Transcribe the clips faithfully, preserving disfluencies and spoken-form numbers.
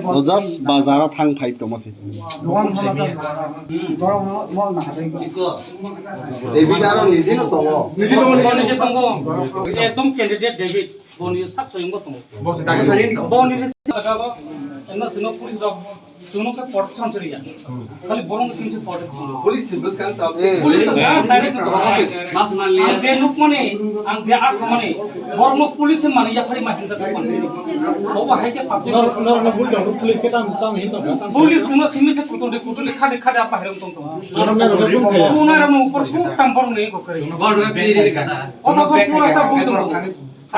O just bazar o thang phai tongma se. David aro niji no tongo. Niji tongo, niji tongo. Ekdom candidate David. Boni sak soyung bo tongo. Boni je jaga bo, eno sino police rok, sino ke protection chori ya. Khali borong sing se protection. Police ni bwskang sa. Police na, direct. Mas man liya. Ang je nuk mani, ang je as mani, borong police mani ya phari ma hinta tak mani. Bo bo hai ke public. Nor, nor, nor, bui dong, police ke tam, tam hin tong, tam. Police sino simi se kutul de, kutul de, khade, khade apa herong tong tong. Nor, nor, nor, bun kaya. Bun ai rano upor tu tam borong ni ko kare. Bol rok ni ri kata. Oto so pura ta bui dong. Mo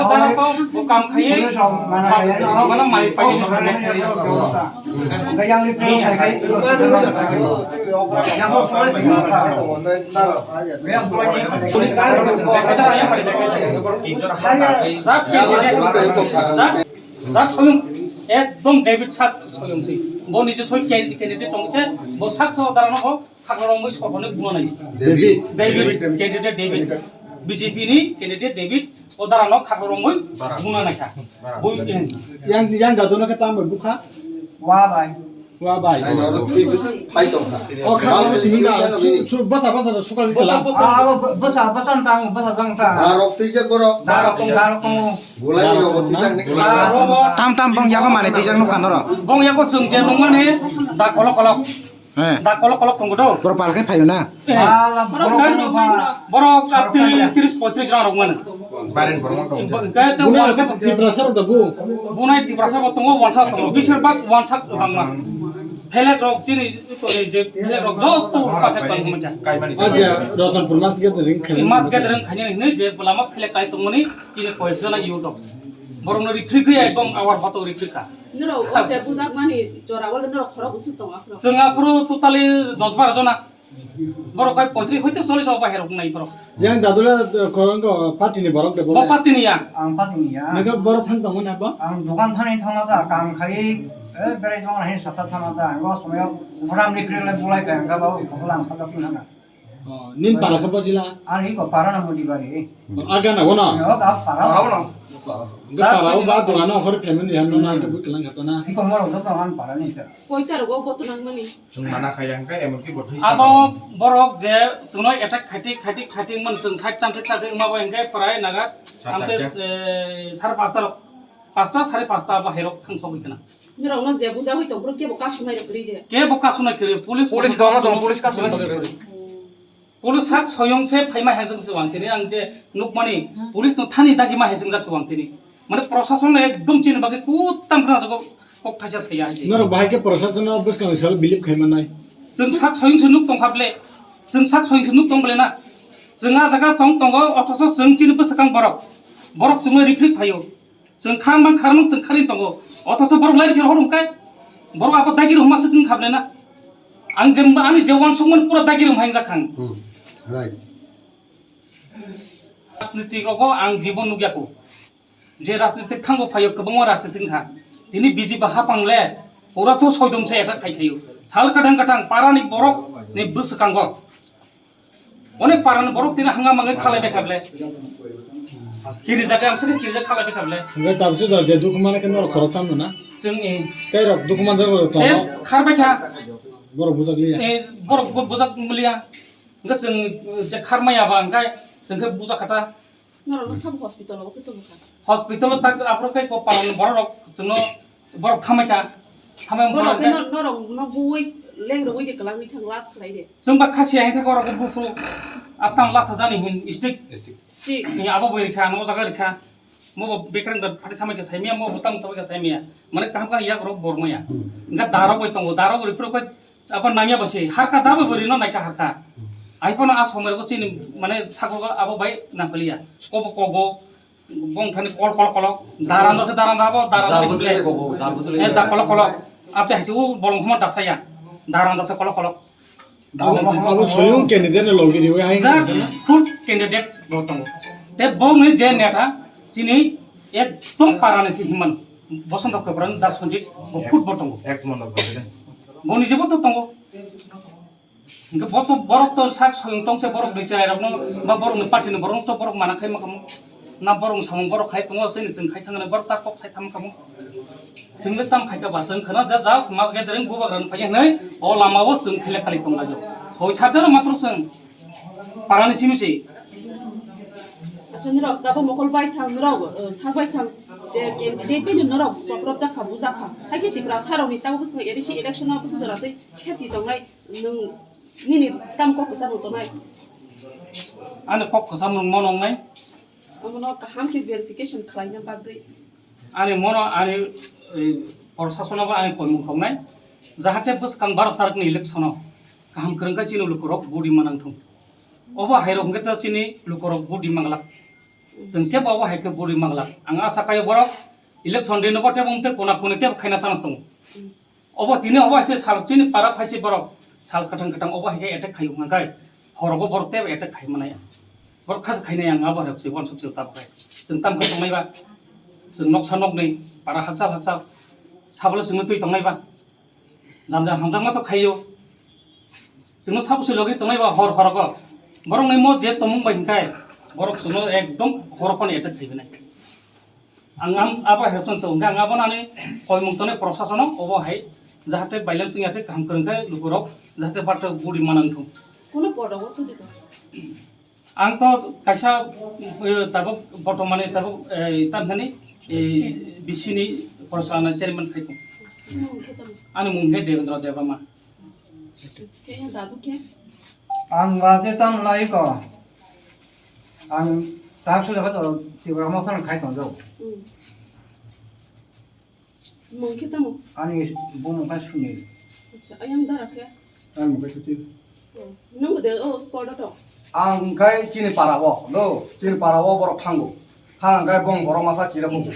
dara to, mo kam khaiye, mano mai pai. Dak, dak, dak soyung, ekdom David sak soyung si. Bo nije soi candidate tong se, bo sak so dara no bo. Khaklo rongwi sokoni buna nai. David. David, candidate David. B J P ni candidate David, o dara no khaklo rongwi buna nai kha. Bui, yang, yang dadu no ke tam bukha? Wa bai. Wa bai. Ai, no, no, twi bwswk phai tong kha. O kha, twi da, su, su, basa, basa, su kali kala. Ah, bo, bo, basa, basa tang, basa tang ta. Da rok twi jak borok. Da rok tong, da rok tong. Gulai ni rok twi jak ni. Tam, tam, bong yago mane twi jak nukha norok. Bong yago sung je nungmani, da kolok, kolok. Eh. Da kolok kolok tonggo do. Borok pal khe phaio na? Eh. Ala borok borok kan, borok borok kan tiri, tiris, poitris jona rok mano. Baren borok tong. Enke te bune wansa Tiprasa rok da bu. Bunai Tiprasa bo tongo, wansa tongo. Bisir bak wansa tongma. Phelek rok chini to je phelek rok joto paket tong manja. Aja Ratanpur mas gathering khani. Mas gathering khani ni je bulama phelek kai tongmani kini koyek jona yu dok. Borok no rikri gwi ekdom awar hoto rikri ka. Norok o je bujak mani jora wale norok khorok usuk tongo aphuru. Chwng aphuru totally dos baro jona. Borok bai poitris hoite chollish o bahai rok nai borok. Yang dadula, eh, korong ko party ni borok de bo borok. Party ni ya. Ang party ni ya. Nega borok thang tongo na bo? Ang dokan thani thangma ta kam khai, eh, berai thangma hin sata thangma ta. Ang bo somoyo uphram ni kri le bulai ka ang ga ba uphram khata phun na. Oh, nin para khe bojila? Ani ko para na modi bari. Oh, aga na wono? Yo, ga para. Para wono? Ga para wo ba dogan no hor family han no na ke buklang kata na. Ni ko moro do dogan para ni ta. Koi ta rogo boto nang mani. Chwng mana kha yang ka emon ki bothai. Abo borok je chwngno attack khaiti, khaiti, khaiti man chwng side tan thik tan thik ma bo engke prai naga. Sar ante, charta. Eh, sar pasta rok. Pasta, sare pasta ba herok thang sogwi kana. Norokno je bujagwi tong, borok kebo kasunai rok kwrwi de. Kebo kasunai kwrwi, police police protection kono tong, police kasunai rok kwrwi. Police sak soyong se phaima hajak se wang tini ang je nukmani, hmm, police no thani dagi ma hajak se wang tini. Mane prosason ekdom chini bagwi kutam khna jago kok thaisa saya hai. Norok bahai ke prosason no bwskang sal bilip khai manai. Chwng sak soyong se nuk tong kha ble. Chwng sak soyong se nuk tong ble na. Chwng a jaga tong tongo, othocho chwng chini bwsakang borok. Borok chwngno rikrik phaio. Chwng kharma kharma chwng kharin tongo. Othocho borok lairi sir hor hwnkhe borok abo dagi rwma swk wng kha ble na. Ang je ani je uansukmani pura dagi rwma hingjak kha ang. Hmm. Right. Rajniti rogo ang jibon nukya kho. Je rajniti thango phaio kwbangma rajniti wngkha. Tini B J P hapang le pura to soidom se attack khai khaio. Sal kwthang kwthang parani borok ni bwswkango. Onek parani borok tini hanga mangai khalai bai kha ble. Kiri jaga ang sini kiri jaga khalai bai kha ble. Hingke tabuk se je dukhu mane khe norok khorok tam na? Chwng, eh. Tei rok dukhu man jaga tongo. Eh, khar bai kha. Borok bujak liya. Eh, borok bu-, bujak liya. Hingke chwng, eh, je khar maya ba hingke chwng khe bujak kha ta. Norok no sabo hospital o khe tongo kha. Hospital o tak aphuru khe ko parani borok rok chwngno Borok thamai kha, thamai wng Borok borok khe khe. No-, norok no buwi leng rwui de kwlangwi thang last khlai de. Chwng ba khasi hai thai borok khe buphuru atang latha jani hin stick. Stick. Stick. Ni abo bai rikha, ano jaga rikha. Mo bo bekreng da phati thamai kha saimya, mo bo tamo thamai kha saimya. Mane kaham kaham yak rok bor maya. Hmm. Nga darok bai tongo, darok bai phuru khe abo nangya ba se harka da bai rino naikha harka. Hmm. Ai phano a somoi rok chini mane sago abo bai nangpaliya. Kobo kogo. Bong thani kol kol kol. Daranda se daranda abo, daranda Jal se bujle bujle. Ko, jal bujle. Eh, da kol kol. Ape hachi u bolong homa dasaya. Daranda se kol kol. Abo, abo soyung candidate ni logi riwi hai. Ja, food candidate bo tongo. Te bo ni je neta, sini ekdom parani si himan. Bosonto Kebran da Sanjit, bo food bo tongo. Ex mandal president. Bo ni je bo to tongo. Hingke bo to borok to sak soyong tong se borok ni cherai rok no ba borok ni party ni borok no to borok mana khai ma kamo. Na borok samung borok khai tongo, chini chwng khai thangani borok ta kok khai tham kamo. Chwng le tam khai ka ba, chwng khana ja, just mas gathering bubagra rang phai hinwi o lama o chwng khele khali tong laio. Soi charjano matro chwng parani simi si. Acha norok tabo mokol bai thang norok, eh, sak bai thang je candidate bai norok choprop jakha bujakha. Hai khe Tripura sarokni tabo bwswk A D C election o bwswk jora tei safety tongnai nwng nini tam kok kwcharo tongnai. Ani kok kwcham nwng mo nongnai. Omono kaham khe verification khlaina bagwi. Ani mono ani, eh, prosasono bo ani koimung thoknai, jahate bwskang baro tarikni election-o kaham kwrwngkha chini lukurok budi manang thung. Obo hairok hwnkhe ta chini lukurok budi manglak. Chwng tebo obo hai khe budi manglak. Ang asa khaio borok election day nogo tebo wngte kona koni tebo khaina chance tongo. Obo tini obo hai se sal chini para phaisi borok sal kwthang kwthang obo hai khe attack khaio hwnka khe horogo borok tebo attack khai manaya. Borok khas khainai ang abo hai se wansuk se tab khai. Chwng tam khai tongnai ba. Chwng noksa nokni para hakchal hakchal sabole chwngno twi tongnai ba. Jam jam hamjakma to khaio. Chwngno sabo se logi tongnai ba hor horogo. Borok nai mo je tomung bai hinkai borok chwngno ekdom hor phone attack khai banai. Ang, ang abo hai rokno chwng, ang abo nani koimung tongnai prosasono obo hai jahate violence wngya tei kaham kwrwng khe lukurok jahate bathai budi manang thung. Kuno podogo thudi ko. Ang to kaisa, eh, tabuk bortomani tabuk, eh, tamthani, eh, B C ni porosana chairman khai thung. Kuno hwnkhe tamo? Ani mung khe Devendra Debbarma. Khe dadu khe? Ang ba je tam lai ko. Ang tak sura ba to Tripura Motha khai tong jo. Hmm. Mung khe tamo? Ani bumung khe Sunil. Acha, ayang dara khe? Ani mung khe Suchil. Oh, nung de o sport to? Ang khai chini para o, no, chini para o borok thango. Thang khai bong borok masa chira kho.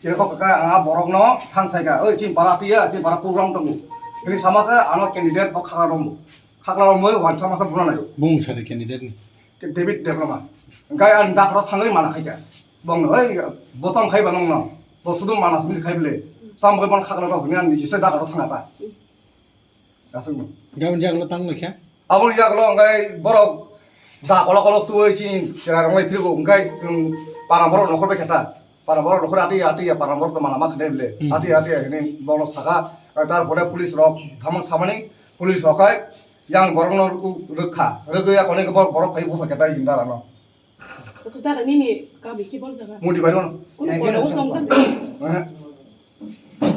Chira kho khai ang a borok no thang sai ka. Oi, chini para tiya, chini para program tongo. Chini sama se ano candidate bo khara rombo. Khakla rombo wansa masa buna nayo. Bumung sari candidate ni. David Debbarma. Gai an dak ro thangwi mana khai ka. Bong no, oi, botong khai ba nong no. Bo sudu mana simi khai bele. Tam bai bon khakla ro ni an ni se dak ro thanga ta. Kasung no. Gaun jak lo tang lo kya? Aboni jak lo ngai borok da kolo kolo tuwi si chera rong lai phirgo ngai para borok nokhor bai khata. Para borok nokhor ati ati para borok to mana ma khade bele. Hmm. Ati ati ni bono saka. Tar pore police rok thamang samani police rok hai yang borok no rwkha. Rwgwi ya kone borok phai bupha khata indara no. Kutara nini kami ki bol jaga. Mudi bai no. Kuno pora o song kan. Eh.